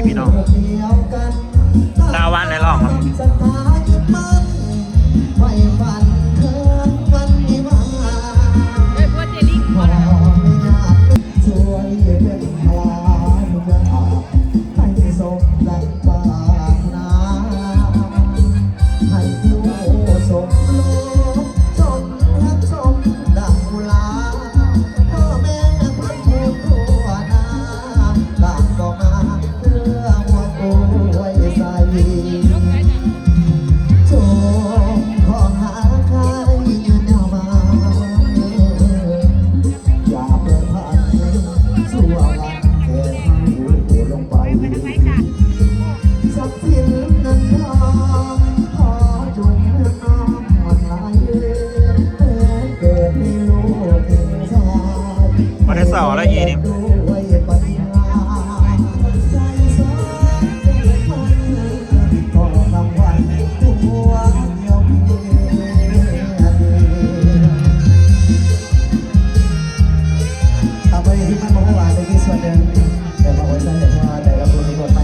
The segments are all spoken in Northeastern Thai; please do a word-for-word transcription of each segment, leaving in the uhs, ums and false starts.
พี่น้อง เก้าวันได้ร้องครับ เอ้ย พ่อเจลิง ขอโทษนะ ช่วยเป็นพลานยา ให้สมดังปรารถนา ให้อยู่สมโลก สมฮักสมดังอุรา พ่อแม่เพิ่นผู้ทั่วหน้า ต่างก็มาเพื่อหัวอกไว้ใส่ จงขอหาใครแนวมา อย่าไปพันชั่ววันแก่เท่าลงไป ทรัพย์สินเงินทองขอจงน้อมหลั่งไหล เกิดในโลกแห่งชาติ บ่ได้เศร้าแล้วอีนี่ ด้วยปัญญา ใจสอนใจมัน ก็รางวัลตัวเดียวเพียง เอาไปที่มันบอกว่าหลายไปที่ส่วนหนึ่ง แต่มาอวยพรให้พ่อแต่ละคนในบทไป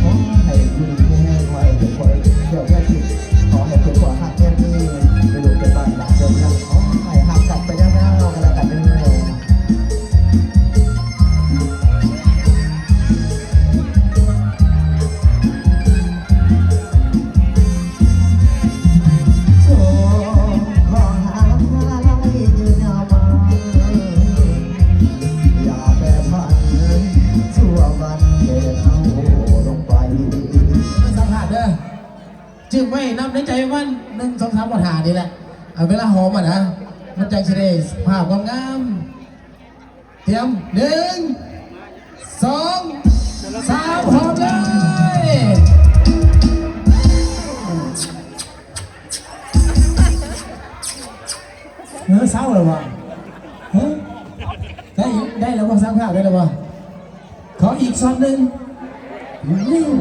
ขอให้อยู่ดีมีแรง ขอให้เจ็บป่วยเกี่ยวแค่ผิด ขอให้เจ็บป่วยหักแค่นี้ ไม่รู้เป็นบ้านหลังเดิมนะ ขอให้หักกลับไปยาวๆกันแล้วกันเด้อ สัมผัสเด้อ จึงไว้นับในใจมันหนึ่ง สอง สาม บ่ท่านี่แหละ เอาเวลาหอมอ่ะนะ มันจังสิได้ภาพความงาม เตรียม หนึ่ง สอง สาม หอมเลย เออ เศร้าเลยวะ เฮ้ย ได้อยู่ ได้แล้ววะ สร้างภาพได้แล้ววะ ขออีกช็อตหนึ่ง อืม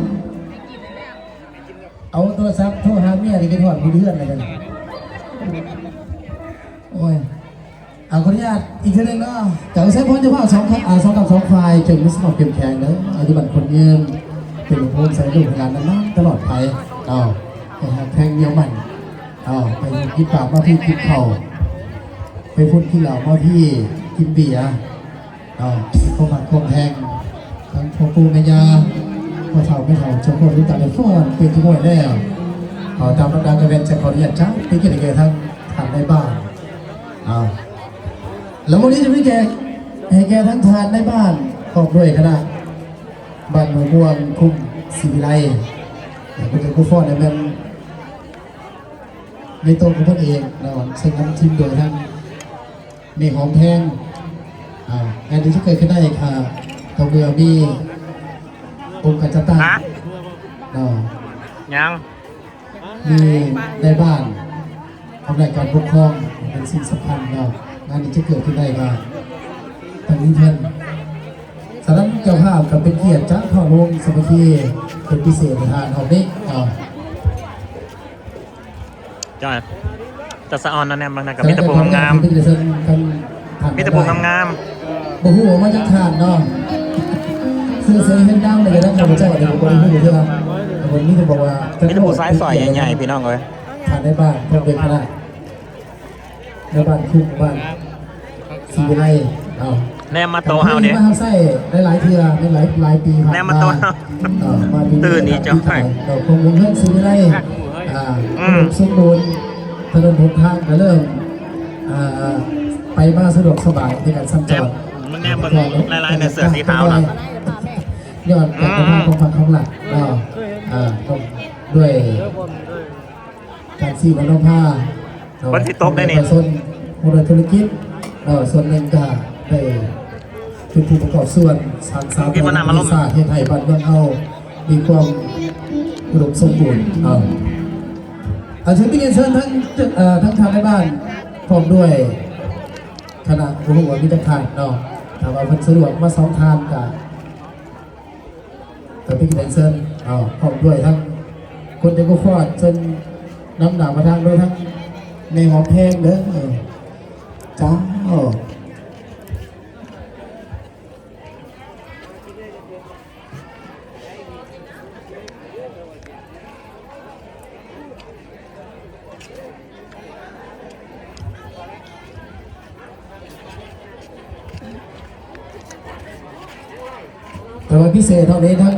เอาโทรศัพท์โทรหาเมียนี่ คิดฮอดผู้เฮือนเลยกัน โอ้ย เอาขออนุญาตอีกเทื่อหนึ่งเนาะ จากไซพอนเจ้าภาพสอง อ่า สอง กับสองฝ่าย จงมีสมองเข้มแข็งเด้อ อายุมั่นขวัญยืน เป็นลำโพงใส่ลูกหลานนานๆตลอดไป เอา ให้ฮักแพงเดียวมัน เอา ไปกินปากมาพี่กินข้าว ไปพุ่นกินเหล้ามาพี่กินเบียร์ เอา ความฮักความแพง ทั้งพ่อปู่แม่ย่า พ่อเฒ่าแม่เฒ่า เจ้าพ่อทุกท่านในฟ้อนเป็นขบวนแล้ว เอา ตามลำดับกันเป็นจะขออนุญาตจ้าไปกินแก่ทั้งท่านในบ้าน เอา แล้ววันนี้จะมีแขกให้แก่ทั้งท่านในบ้าน พร้อมด้วยคณะ บ้านหนองม่วง คุ้มศรีวิไล แล้วก็จะผู้ฟ้อนในแม่น ในตัวของตนเองเนาะ ซึ่งนำทีมโดยทั้งแม่หอมแพง อ่า งานนี้ที่เกิดขึ้นได้ค่ะ ต่อเมื่อมีองค์การจัดตั้ง ฮะ เนาะ ยัง มีในบ้าน อำนาจการปกครองเป็นสิ่งสำคัญเนาะ งานนี้จะเกิดขึ้นได้ก็ต้องมีเพิ่น ฉะนั้นเจ้าภาพก็เป็นเกียรติจากพระวงศ์สามัคคีเป็นพิเศษในทานหอบนี้เนาะ จ้อย จะสะออนนั่นแน่มันนะกับมิตรภูมิงามๆ มีแต่ภูมิงามๆ บ่ฮู้ว่ามาจากทานเนาะ ชื่อเสียงเฮ็ดดังเลยนะ ข้าพเจ้าเนี่ยบ่ได้ฮู้เทื่อ แต่วันนี้จะบอกว่า มีแต่ผู้ชายสวยใหญ่ๆ พี่น้องเอ้ย ทานในบ้านพร้อมด้วยคณะ ในบ้านคุ้มบ้านศรีวิไล เอา แนมมาโตเฮาเด้ มาเฮาใส่หลายๆเทื่อ ในหลายๆปีผ่านมา แนมมาโตเฮา เอ่อ มาปีนี้ ตื่นนี่ นะครับ จ้ะ ที่ถ่าย เราคงวงเงินศรีวิไล อ่า อืม สมบูรณ์ ถนนหนทางก็เริ่ม อ่า ไปมาสะดวกสบายในการสัญจร แนม มันแนมเบิ่งหลายๆในเสื้อสีขาวน่ะ ยอดการเดินทางของพรรคของหลัก อืม เนาะ อ่า ก็ด้วย การซื้อรถนำพาเนาะ วันที่ตกได้นี่ ประชาชนผู้ดำเนินธุรกิจเนาะ ส่วนหนึ่งก็ได้เป็นผู้ประกอบส่วนสร้างสรรค์ กินมะนาวมาลง ประวัติศาสตร์ เฮ็ดให้บ้านเมืองเฮามีความอุดมสมบูรณ์เนาะ อาจจะมีเรียนเชิญทั้ง เอ่อ ทั้งทางในบ้านพร้อมด้วยคณะผู้ร่วมมิตรภาพเนาะ ถ้าว่าเพิ่นสะดวกมาสองท่านก็ ก็เป็นแดนเซอร์ เอา พร้อมด้วยทั้งคนเดียวก็ฟอด เชิญนำหน้ามาทางด้วยทั้งแม่หอมแพงเด้อ เออ จ้า เออ แต่ว่าพิเศษเท่านี้ทั้ง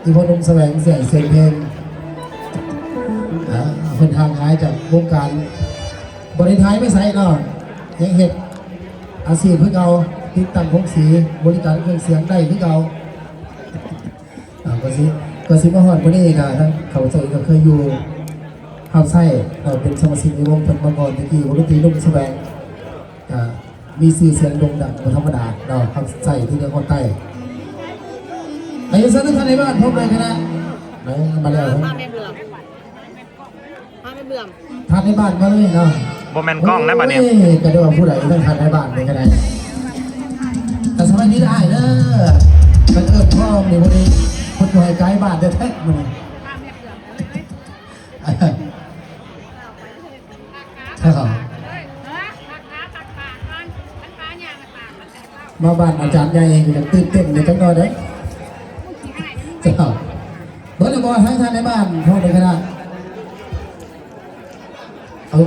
อีพ่อหนุ่มแสวงเสียงเสียงเพลง อ่า เพิ่นห่างหายจากวงการ บ่ได้ถ่ายไปไสเนาะ ยังเฮ็ดอาชีพคือเก่า ติดตั้งโครงสี บริการเครื่องเสียงได้คือเก่า อ่า ก็สิ ก็สิมาฮอดมื้อนี้ก็ทั้งเขาเจ้าก็เคยอยู่รับใช้ เอ่อ เป็นสมาชิกในวงเพิ่นมาก่อน ตะกี้วงดนตรีหนุ่มแสวง อ่า มีชื่อเสียงโด่งดังบ่ธรรมดาเนาะ รับใช้ที่นครใต้ อายุสั้นท่านในบ้านพบเลยคณะ เออ มาแล้ว พาแม่เบื่อ พาแม่เบื่อ ท่านในบ้านมาเลยเนาะ บ่แม่นกล้องนะบัดนี้ โอ้ย ก็ได้ว่าผู้ใดต้องท่านในบ้านเลยก็ได้ แต่สมัยนี้ได้เด้อ กันเอิ้นพ่อมีพอดี คนบ่ให้ไกลบ้านแท้ๆ มื้อนี้ ครับ มาบ้านอาจารย์ใหญ่ก็จะตื่นเต้นในจังน้อยเด้อ เจ้า เบิดแล้วบ่ ทั้งท่านในบ้านพร้อมเลยคณะ เอา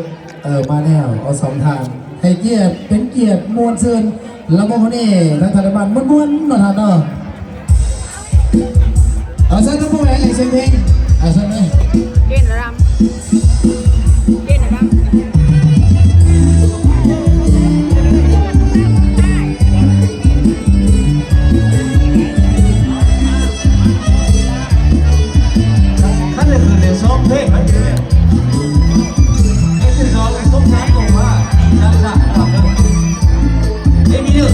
เออ มาแล้ว เอาสองท่าน ให้เกียรติ เป็นเกียรติม่วนซื่น แล้วบ่คนนี้ทั้งท่านในบ้านม่วนๆ เนาะท่านเนาะ เอาซะทั้งพวกแหล่งเสียงเพลง เอาซะเลย เกณฑ์ระดับ เกณฑ์ระดับ ท่านได้คืนเดียวสองเพลงไหมเนี่ย ไอ้ที่เขาต้องการตรงว่า ชัดๆ นะครับ ไม่มีเรื่อง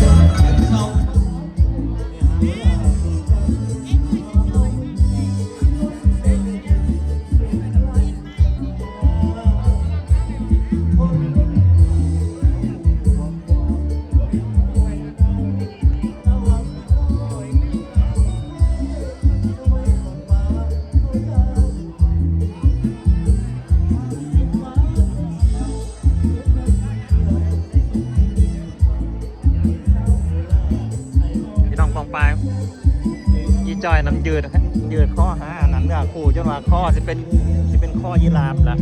พี่น้องปองปาย อีจอยน้ำยืด ยืดข้อหาอันนั้นเนื้อคู่จนว่าข้อสิเป็น สิเป็นข้อยีราฟละ